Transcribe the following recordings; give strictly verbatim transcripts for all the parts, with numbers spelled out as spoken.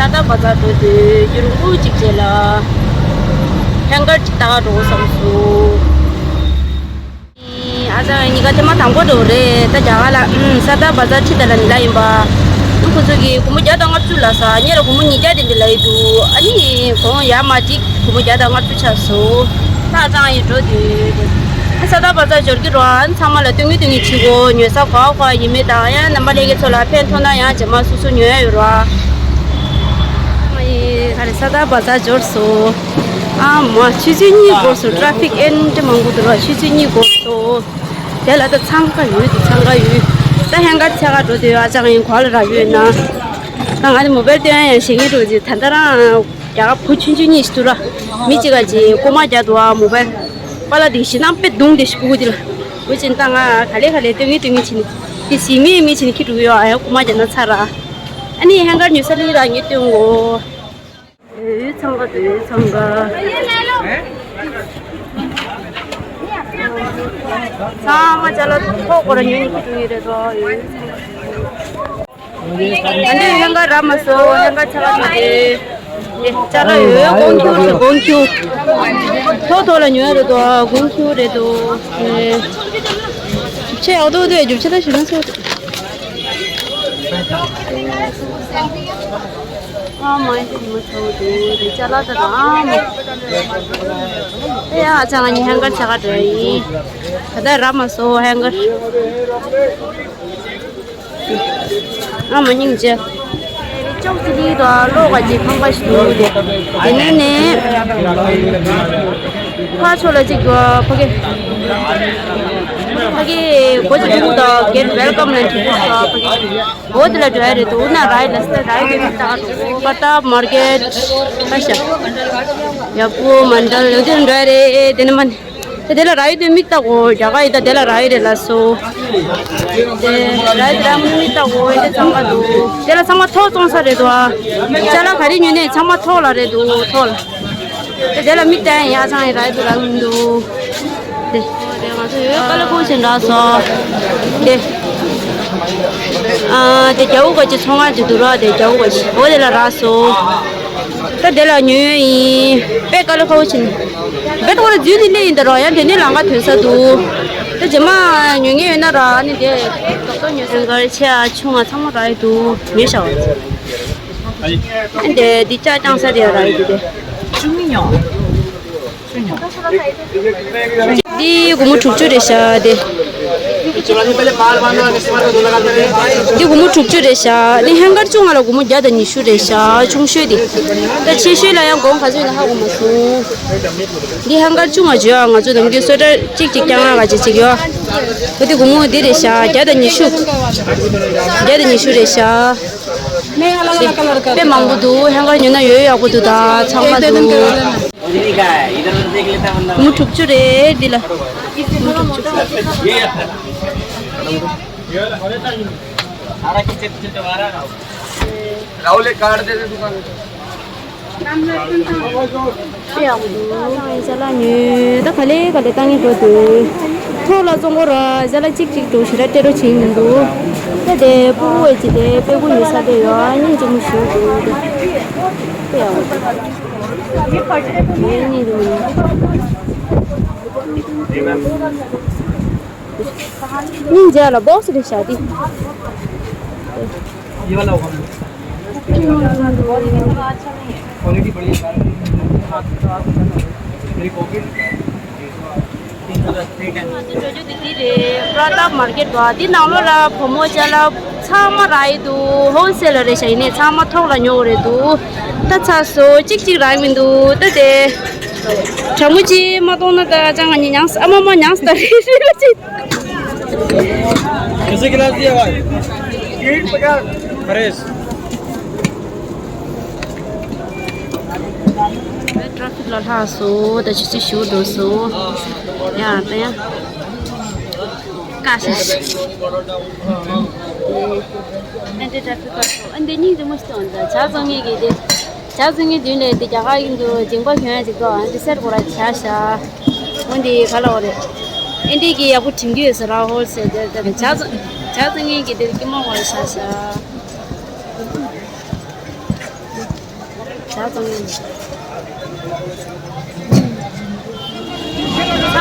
ས་དར་བ་ཛར་འགྲོ་དུས་རྒྱུན་རིང་པོ་གཅིག་རྗེས་ལ་ཧེང་གར་གཅིག་ལྟ་ག་འགྲོ་བསམ་སོང་། ཨ་ཅག་གཉིས་ཀ་ཐེངས་མ་དང་པོ་འགྲོ་རེད། ད་རྒྱ་གར་ལ་ཨུམ་ས་དར་བ་ཛར་ཁྲིད་ད་ལ་འདི་ལ་ཡིན་པ། ཨུ་ཁོ་ཚོ་གིས་སྒོར་མོ་བརྒྱ་དང་ལྔ་བཅུ་ལ་ཟ། ངེད་ལ་སྒོར་མོ་ཉིས་བརྒྱ་དེ་འདི་ལ་ཡིན་འདུག་ཨ་ནི་གོང་ཡར་མར་གཅིག་སྒོར་མོ་བརྒྱ་དང་ལྔ་བཅུ་ཆགས་སོང་། ད་ཨ་ཅག་ཡིན་འགྲོ་དུས། ཨ་ས་དར་བ་ཛར་འབྱོར་གི་རོ། ཨ་ཚང་མ་ལ་སྟོན་གི་སྟོན་གི་བྱེད་གོ། ཉོ་ས་ག་བ་ག་བ་ཡིན་མིན་དང་། ཡང་རྣམ་པ་ལྷན་རྒྱས་ཚོ་ལ་ཕན་ཐོགས་ན་ཡང་རྗེས་མ་སོ་སོ་ཉོ་ཡ་ཡོད་རོ། ཨ་མ་ཡི་ག་རེ་ས་དར་བ་ཛར་འབྱོར་སོང་། ཨ་མ་ཆུ་ཚོད་གཉིས་འགོར་སོང་། ཊ་ཕིག་ཨེ་འདྲ་མང་པོ་འདུག་རོ། ཆུ་ཚོད་གཉིས་འགོར་སོང་། དེ་ལ་ད་འཚང་ཁ་ཡོད་དེ་འཚང་ཁ་ཡོད། ད་ཧེང་གར་ཆག་ག་འགྲོ་དུས་ཨ་ཅག་ཡིན་གོ་ལ་རག་ཡོད་ན། ད་ང་དེ་མོ་བེལ་སྟོན་ཡ་ཡང་ཞེ་ངེས་འགྲོ་ཅིག་ད་ལྟ་རང་རྒྱ་གར་བུ་ཆུང་ཆུང་གཉིས་ཤིག་འདུག་ར། མི་གཅིག་ག་ཅིག་རྐུ་མ་རྒྱག་འདུག་ཨ་མོ་བེལ། པཱ་ལགས་དེ་ཞེད་སྣང་དཔེ་གདུང་དེ་ཤི་ཀུ་ཀུ་དེ་ལ། འུ་ཅན་ད་ང་ག་ལེ་ག་ལེ་སྟོན་ངེས་སྟོན་ངེས་བྱེད་ནི། དེ་ཞི་མི་མི་བྱེད་ནི་ཁྱི་འགྲོ་གི་ཡོད། ཨ་ཡང་རྐུ་མ་རྒྱག་ན་ཚར་ར། ཨ་ནི་ཧེང་གར་ཉོ་ས་ལི་ར་ངེས་སྟོན་གོ། འུ་ཚང་ག་དུ་འུ་ཚང་ག་ཚང་མ་ཅ་ལག་ཐོག་སྐོར་ཉོ་ནི་ཁྱི་འགྲོ་ངེས་རེད་དོ། འུ་ཚང་ག་ཨ་འདི་ཧེང་ག་རག་མ་སོང་། ཧེང་ག་ཆ་ག་ཐོག་དེ། ཨེ་ཅ་ལག་ཡོད། དགོང་ཁྱུ་རེད། དགོང་ཁྱུ། ཐོག་ཐོག་ལ་ཉོ་ཡ་རེད་དོ། དགོང་ཁྱུ་རེད་དོ། ཨེ། རྒྱུ་ཆ་ཡག་པོ་འདུག་རྒྱུ་ཆ་ད་ཞུ་ན་ཚོ། ཨ་མ་ཡི་མ་ཚོ་དེ་ཅ་ལག་ད་ཨ་མ། ཨེ་ཨ་ཅག་ང་གཉིས་ཧེང་ག་ཆ་ག་འདྲ་ཡིན། ད་ལྟ་རག་མ་སོང་ཧེང་ག། ཨ་མ་སྙིང་རྗེ། ཅོག་ཙེ་འདི་དང་གློག་ག་ཅིག་ཁང་པ་ཞིག་འདུག་དེ་ནས་ནས་ཕར་ཕྱོགས་ལ་ཅིག་ཕ་གི་ཕ་གི་སྒོ་ཅིག་ཕྲུ་གུ་དང་get welcome ལ་འགྲིག་འདུག་ཕ་གི་འོ་དེ་ལ་འགྲོ་ཡ་རེད་འདུག་ན་རའི་ལ་སྟ་རའི་དེ་ནི་ཏག་འདུག་པ་ཏབ་མར་ཀེཊ་ཁ་ཤ་ཡ་པུ་མན་ཌལ་ཡོད་དེ་འགྲོ་ཡ་རེད། དེ་ནི་མ་ནི། ད་དེ་ལ་ར་ཡི་དེ་མིག་ལྟ་གོ། རྒྱ་གར་ཡི་ད་དེ་ལ་ར་ཡི་རེད་ལ་སོ། དེ་ར་ཡི་དེ་ར་མིག་ལྟ་གོ། དེ་ཚང་མ་འདུག་དེ་ལ་ཚང་མ་ཐོག་བཙོང་ས་རེད་འདུག་ཨ་ཅ་ལག་ག་རེ་ཉོས་ནས་ཚང་མ་ཐོག་ལ་རེད་འདུག་ཐོག་ལ། དེ་དེ་ལ་མིག་ལྟ་ཡ་ཚང་ཡི་ར་ཡི་དེ་ར་མིག་འདུག་དེ་དེ་ང་ཚོ་ཡོད་ཀ་ལ་ཁོ་ཞིག་འདྲ་སོ། དེ་ཨ་དེ་རྒྱ་བོ་ག་ཅི་ཚོང་ཁང་ཅིག་འདུག་ར། དེ་རྒྱ་བོ་ག་ཅི་འོ་དེ་ལ་ར་སོ། ད་དེ་ལ་ཉོས་ཡིན། དཔེ་དཀའ་ལས་ཁག་པོ་ཕྱིན། དཔེ་ཏོག་ལ་འཛུལ་ནི་སླེབས་ཡིན་ད་རོགས། ཡང་དེ་ནས་ལམ་ཁ་ཐོན་ས་འདུག་ད་རྗེས་མ་ཉོ་མཁན་ཡོད་ན་ར་ཨ་ནི་དེ་ཏོག་ཏོག་ཉོ་ས། ཧེང་གར་ཆེ་ཨ་ཆུང་ཨ་ཚང་མ་རག་ཡི་འདུག་ཉོས་ཤག་ཨ་ནི་དེ་འདི་ལྕགས་བརྐྱང་ས་དེ་ཡང་རག་ཡི་འདུག་དེ། ཆུང་མི་ཉོ། ཆུང་ཉོ། འདི་སྒོར་མོ་དྲུག་ཅུ་རེད་ཤག་དེ། འདི་སྒོར་མོ་དྲུག་ཅུ་རེད་ཤག་འདི་ཧེང་གར་ཆུང་ང་ལ་སྒོར་མོ་བརྒྱ་དང་ཉི་ཤུ་རེད་ཤག་ཆུང་ཤོས་དེ། ད་ཆེ་ཤོས་ལ་ཡང་སྒོར་མོ་ག་ཚོད་ཡིན་ན་ཧ་གོ་མ་སོང་། འདི་ཧེང་གར་ཆུང་ང་བརྗོད་ཨ། ང་ཚོ་ནམ་རྒྱུན་སོ་ཊར་གཅིག་གཅིག་རྐྱང་ང་ག་ཅིག་ཅིག་ཡོད། འོ་འདི་སྒོར་མོ་འདི་རེད་ཤག་བརྒྱ་དང་ཉི་ཤུ། བརྒྱ་དང་ཉི་ཤུ་རེད་ཤག་དེ་དཔེ་མང་པོ་འདུག་ཧེང་གར་ཉོས་ན་ཡོད་ཡག་པོ་འདུག་ད་ཚང་མ་འདུག་སྒོར་མོ་དྲུག་ཅུ་རེད་འདི་ལ། སྒོར་མོ་དྲུག་ཅུ། राहुल, एक कार्ड दे दे दुकान में। དཔེ་ཡག་པོ་འདུག་ཅ་ལག་ཉོས། ད་ག་ལེ་ག་ལེ་བཏང་གི་འགྲོ་འདུག་ཐོག་ལ་བཙོང་གོ་ར་ཅ་ལག་གཅིག་གཅིག་འགྲོ་ཞེ་དྲག་སྤྲད་རོགས་བྱེད་མི་འདུག་ད་དེ་སྤུ་གུ་བས་ཀྱི་དེ་སྤུ་གུ་ཉོ་ས་དེ་ཡོད་ཨ། སྙིང་རྗེ་མོ་ཞིག་འདུག་དེ་དཔེ་ཡག་པོ་འདུག་ངའི་སྙིང་རྗེ་མོ་ཡིན། སྙིང་རྗེ་ལ་བོག་སི་རེད་ཤག་འདི། ये वाला होगा मैम। क्वालिटी बढ़िया है। मेरी पॉकेट। འདི་རེད། པྲ་ཏབ་མར་ཀེཊ་བ། འདི་ནང་ལོགས་ལ་བུ་མོ་ཅ་ལག་ཚང་མ་རག་ཡི་འདུག་ཧོལ་སེལ་ལ་རེད་ཤག་ཡིན་ནའི་ཚང་མ་ཐོག་ལ་ཉོ་དགོས་རེད་འདུག་ད་ཚར་སོང་། གཅིག་གཅིག་རག་མི་འདུག་ད་དེ་དྲ་མོ་གཅིག་མ་གཏོང་ན་ད་ཅང་ང་གཉིས་མྱངས་ཨ་མ་མ་མྱངས་ད་རེད་རེད་ཅིག कैसे गिलास दिया भाई? फ्रेश। ཊ་ཕིག་ལ་ལྷག་སོང་། ད་ཆུ་ཚོད་བཞི་པ་འགྲོ་སོང་། ཡ་ད་ཡ། ཀ་ཤ་ཤ། ཨ་འདི་ཊ་ཕིག་ཁ་སོང་། ཨ་འདི་སྙིང་རྗེ་མོ་ཞིག་འདུག་ཇ་བཙོང་མཁན་གྱི་དེ། ཇ་བཙོང་མཁན་མདུན་ལས་དེ་རྒྱ་གར་ཡིན་འདུག་ཇིང་པ་གྱོན་ཡ་ཅིག་འདུག་ཨ་འདི་སེར་པོ་ར་ཇ་ཤ། འོ་འདི་ག་ལ་འོ་རེད། ཨ་འདི་གི་ཡག་པོ་དྲན་གྱི་ཡོད་ས་ར་ཧོལ་སེལ་དེ་དེ་ཇ་བཙོང་ཇ་བཙོང་མཁན་གྱི་དེ་སྐྱི་མོ་འོ་ར་ཇ་ཤ། ད་ཚང་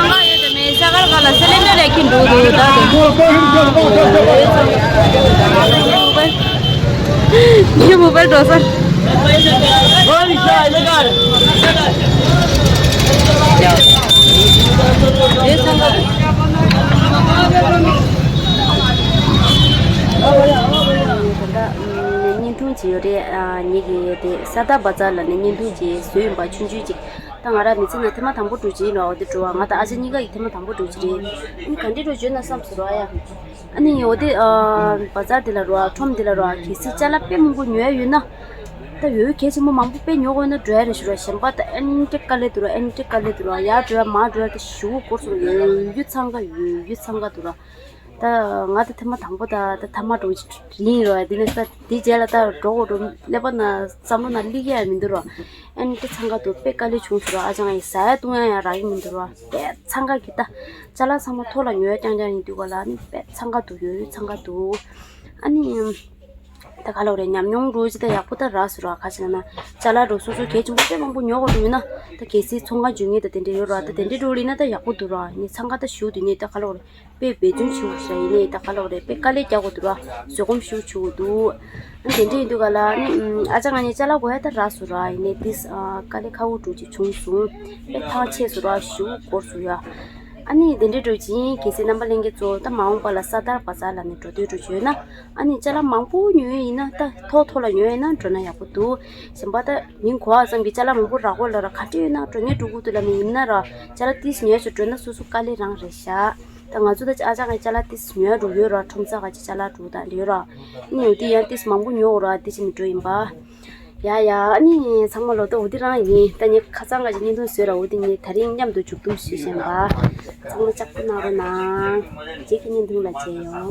མ་ཡོད་དེ་མེད་ཤ་ཁར་ག་ལ་སེ་ལེན་ཌར་ལས་ཁྱི་འགྲོ་འདུག་ད་དེ། ངའི་མོ་པལ་འགྲོ་སར། ད་ལྟ་བརྙན་ཐུང་ཅིག་ཡོད་རེད། ངེད་ཀྱི་དེ་ས་ད་བ་ཛར་ལ་ནས་བརྙན་ཐུང་ཅིག་བཟོས་ཡིན་པ་ཆུང་ཆུང་ཅིག་ད་ང་རང་མི་ཚེ་ནང་ཐེངས་མ་དང་པོ་འགྲོ་གི་ཡིན་རོགས། འོ་དེ་འགྲོ་བ་ང་དང་ཨ་ཅག་གཉིས་ཀ་ཡི་ཐེངས་མ་དང་པོ་འགྲོ་གི་རེད། ཨ་ནི་ག་འདྲས་འགྲོ་བརྗོད་ན་བསམ་སོང་རོགས་ཡ། ཨ་ནི་འོ་དེ་བ་ཛར་དེ་ལ་རོགས་ཁྲོམ་དེ་ལ་རོགས་གལ་སྲིད་ཅ་ལག་དཔེ་མང་པོ་ཉོ་ཡ་ཡོད་ན། ད་ཡོད་གལ་ཆེན་པོ་མང་པོ་དཔེ་ཉོ་དགོས་ན་འགྲོ་ཡ་རེད་ཞུ་རོགས། གཞན་པ་ད་ཨེ་འདྲས་དཀའ་ལས་འདུག་རོགས། ཨེ་འདྲས་དཀའ་ལས་འདུག་རོགས། ཡར་འགྲོ་ཡ་མར་འགྲོ་ཡ་ད་ཞུ་སྐོར་སོང་ཡོད་ཡོད་འཚང་ཁ་ཡོད་ཡོད་འཚང་ཁ་འདུག་རོགས། ད་ང་ད་ཐེངས་མ་དང་པོ་ད་ད་ཐ་མ་འགྲོ་གི་ཡིན་རོགས། དེ་ནས་ད་དེ་རྗེས་ལ་ད་འགྲོ་དགོས་འགྲོ་ཀླད་པ་ན་བསམ་བློ་ན་སླེབས་ཡ་མི་འདུག་རོགས། ཨ་ནི་དེ་འཚང་ཁ་འདུག་དཔེ་དཀའ་ལས་བྱུང་སོང་རོགས། ཨ་ཅག་ཡིན་ཟ་ཡ་བཏུང་ཡ་ཡང་རག་གི་མི་འདུག་རོགས། དཔེ་འཚང་ཁ་གི་ད་ཅ་ལག་ཚང་མ་ཐོག་ལ་ཉོ་ཡ་རྐྱང་རྐྱང་ཡིན་དུས་ག་ལ་ནི་དཔེ་འཚང་ཁ་འདུག་ཡོད་ཡོད་འཚང་ཁ་འདུག་ཨ་ནི། ད་ག་ལོག་རེད། ཉམས་མྱོང་འགྲོ་ཅི་ད་ཡག་པོ་ད་རག་སོང་ར། ག་ཅི་ལ་ན་ཅ་ལག་འགྲོ་སོ་སོ་གལ་ཆེན་པོ་དཔེ་མང་པོ་ཉོ་དགོས་འགྲོ་ཡིན་ན་ད་གལ་སྲིད་ཚོང་ཁང་འཇུག་ངེས་ད་དེ་འདྲ་ཡོད་ར། ད་དེ་འདྲ་འགྲོ་ལི་ན་ད་ཡག་པོ་འདུག་ར། ནི་འཚང་ཁ་ད་ཞུ་དུས་ནི་ད་ག་ལོག་རེད། དཔེ་འབད་བརྩོན་ཞུ་ཤ་ཡིན་ནི་ད་ག་ལོག་རེད། དཔེ་དཀའ་ལས་རྒྱག་དགོས་འདུག་ར། བཟོད་སྒོམ་ཞུ་ཆུ་འདུག་ཨ་དེ་འདྲ་ཡིན་དུས་ག་ལ་ནི་ཨ་ཅག་ང་ནི་ཅ་ལག་དགོས་ཡ་ད་རག་སོང་ར། ཡིན་ནི་ཏིས་དཀའ་ལས་ཁག་པོ་འགྲོ་ཅིག་བྱུང་སོང་། དཔེ་ཐང་ཆད་སོང་ར་ཞུ་སྐོར་སོང་ཡ། ཨ་ནི་དེ་འདྲའི་འགྲོ་ཅིང་གལ་སྲིད་རྣམ་པ་ལྷན་རྒྱས་ཚོ་ད་མ་འོངས་པ་ལ་ས་དར་བ་ཚ་ལ་ནི་འགྲོ་འདོད་འགྲོ་བྱོས་ན། ཨ་ནི་ཅ་ལག་མང་པོ་ཉོས་ཡིན་ན་ད་ཐོག་ཐོག་ལ་ཉོས་ཡིན་ན་འགྲོ་ན་ཡག་པོ་འདུག་གཞན་པ་ད་མིང་གོ་བ་ཙམ་གྱི་ཅ་ལག་མང་པོ་རག་གོ་ལ་ར་ག་འདྲ་ཡོད་ན་འགྲོ་ངེས་འགྲོ་གུ་དུ་ལ་ནི་ཡིན་ན་ར་ཅ་ལག་ཏིས་ཉོས་སུ་འགྲོ་ན་སོ་སོ་དཀའ་ལས་རང་རེད་ཤག་ད་ང་ཚོ་ད་ཨ་ཅག་ང་ཅ་ལག་ཏིས་ཉོས་འགྲོ་ཡོད་ར། ཁྲོམ་ས་ག་ཅི་ཅ་ལག་འགྲོ་ད་འདི་ཡོད་ར། ཨ་ནི་འོ་དེ་ཡང་ཏིས་མང་པོ་ཉོ་འོ་ར་ཏིས་ནི་འགྲོ་ཡིན་པ། ཡ་ཡ། ཨ་ནི་ཚང་མ་ལོ་ཏོ་འོ་དེ་རང་ཡིན། ད་ངས་ཁ་སང་ག་ཅིག་བརྙན་ཐུང་བཟོས་ར། འོ་དེ་ངས་ད་རིང་མཉམ་དུ་མཇུག་བསྡོམས་ཞུས་བཞིན་པ། ཚང་མ་ལྕགས་པོ་གནང་རོགས་གནང་། རྗེས་ཀྱི་བརྙན་ཐུང་ལ་མཇལ་ཡོང་།